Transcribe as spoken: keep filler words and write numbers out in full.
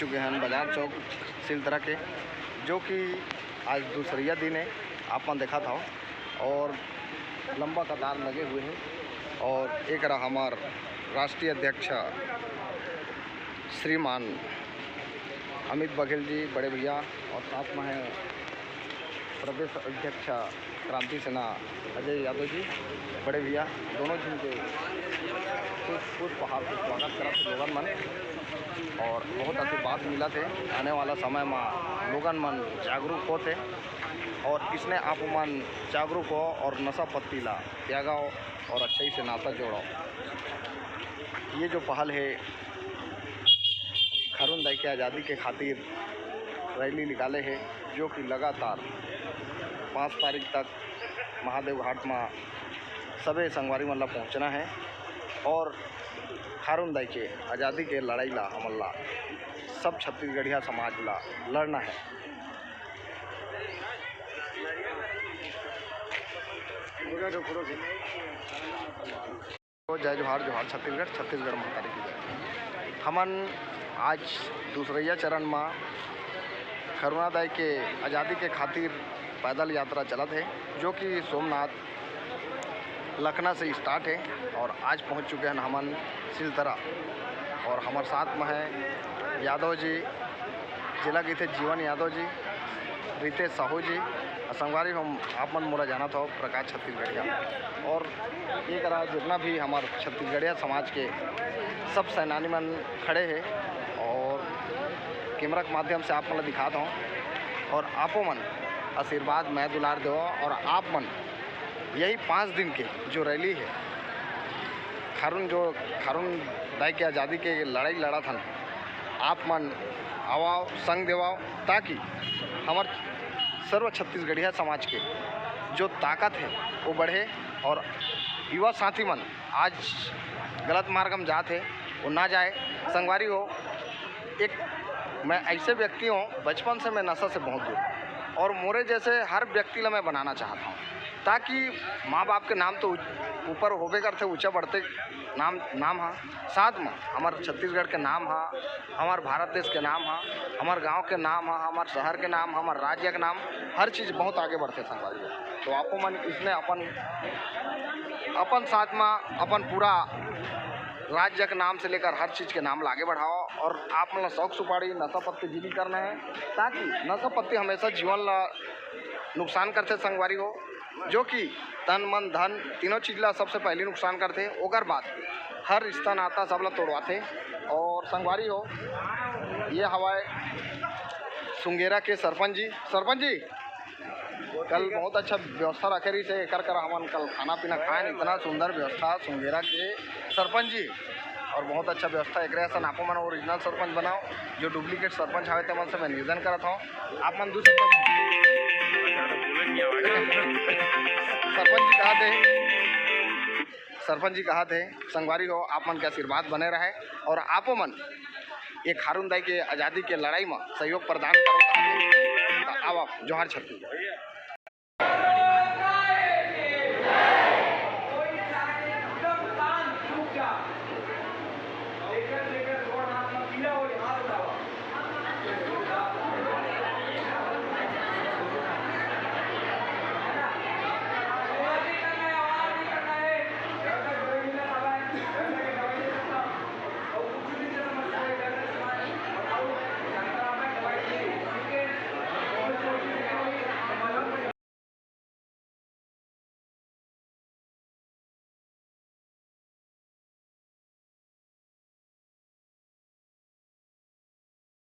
चुके हैं बाजार चौक सिलतरा के, जो कि आज दूसरिया दिन है, आप मन देखत हव और लंबा कतार लगे हुए हैं। और एक रहा हमार राष्ट्रीय अध्यक्ष श्रीमान अमित बघेल जी, बड़े भैया, और साथ में हैं प्रदेश अध्यक्ष क्रांति सेना अजय यादव जी, बड़े भैया, दोनों झन के पुष्प पुष्पहार से स्वागत करत हे लोगन मन, और बहुत आशीर्वाद मिलत हे। आने वाला समय में लोगन मन जागरूक होत हे, और इसने आप मन जागरूक हो और नशा पत्ती ला त्यागव और अच्छाई से नाता जोड़व। ये जो पहल है, खारून दाई के आज़ादी के खातिर रैली निकाले हे, जो कि लगातार पाँच तारीख तक महादेव घाट में सबे संगवारी मन ला पहुँचना है और खारून दाई के आज़ादी के लड़ाई ला हमन ला सब छत्तीसगढ़िया समाज ला लड़ना है। जय जोहार, जोहार छत्तीसगढ़, छत्तीसगढ़ महतारी की जय। हमन आज दूसरैया चरण में खारून दाई के आज़ादी के खातिर पैदल यात्रा चलत है, जो कि सोमनाथ लखना से स्टार्ट है और आज पहुंच चुके हैं हमन सिलतरा। और हमारे साथ में है यादव जी, जेला कहिथे जीवन यादव जी, रितेश साहू जी, और संगवारी हम आप मन मोला जानत हो प्रकाश छत्तीसगढ़िया। और ये करा जितना भी हमारे छत्तीसगढ़िया समाज के सब सेनानी मन खड़े हैं और कैमरा के माध्यम से आप मन ला दिखात हूँ। और आपो मन आशीर्वाद, मया दुलार देवो और आप मन यही पाँच दिन के जो रैली है, खारून जो खारून दाई के आज़ादी के लड़ाई लड़त हन, आप मन आवाव, संग देवाव, ताकि हमर सर्व छत्तीसगढ़िया समाज के जो ताकत है वो बढ़े और युवा साथी मन आज गलत मार्ग में जात है वो ना जाए। संगवारी हो, एक मैं ऐसे व्यक्ति हूँ, बचपन से मैं नशा से बहुत दूर हूँ और मोरे जैसे हर व्यक्ति ला मैं बनाना चाहता हूँ, ताकि माँ बाप के नाम तो ऊंच-, ऊपर होबे करथे, ऊंचा बढ़ते नाम, नाम हा, साथ में हमार छत्तीसगढ़ के नाम हा, हमार भारत देश के नाम हा, हमार गांव के नाम हा, हमार शहर के नाम हा, हमार राज्य के नाम, हर चीज़ बहुत आगे बढ़थे संगवारी हो। तो आपो मन इसने अपन, अपन साथ में अपन पूरा राज्य के नाम से लेकर हर चीज़ के नाम ला आगे बढ़ाओ। और आप मन ला शौक सुपारी, नशा पत्ती भी नहीं करना है, ताकि नशा पत्ती हमेशा जीवन ला नुकसान करथे संगवारी हो, जो कि तन मन धन तीनों चीज़ ला सबसे पहले नुकसान करथे, ओकर बाद हर रिश्ता नाता सब ला तोड़वाथे। और संगवारी हो, ये हवाए सुंगेरा के सरपंच जी, सरपंच जी, कल बहुत अच्छा व्यवस्था रखे रहिस हे, एकर करा हमन कल खाना पीना खाएन, इतना सुंदर व्यवस्था सुंगेरा के सरपंच जी, और बहुत अच्छा व्यवस्था। एकरे असन आपो मन ओरिजिनल सरपंच बनाओ, जो डुप्लीकेट सरपंच हवे ते मन से मैं निवेदन करत हूँ, आप मन दू शब्द सरपंच जी कहा थे, सरपंच जी कहा थे, संगवारी हो, आप मन के आशीर्वाद बने रहे और आपो मन ये खारून दाई के आज़ादी के लड़ाई में सहयोग प्रदान करो। त आवा, जोहार छत्तीसगढ़।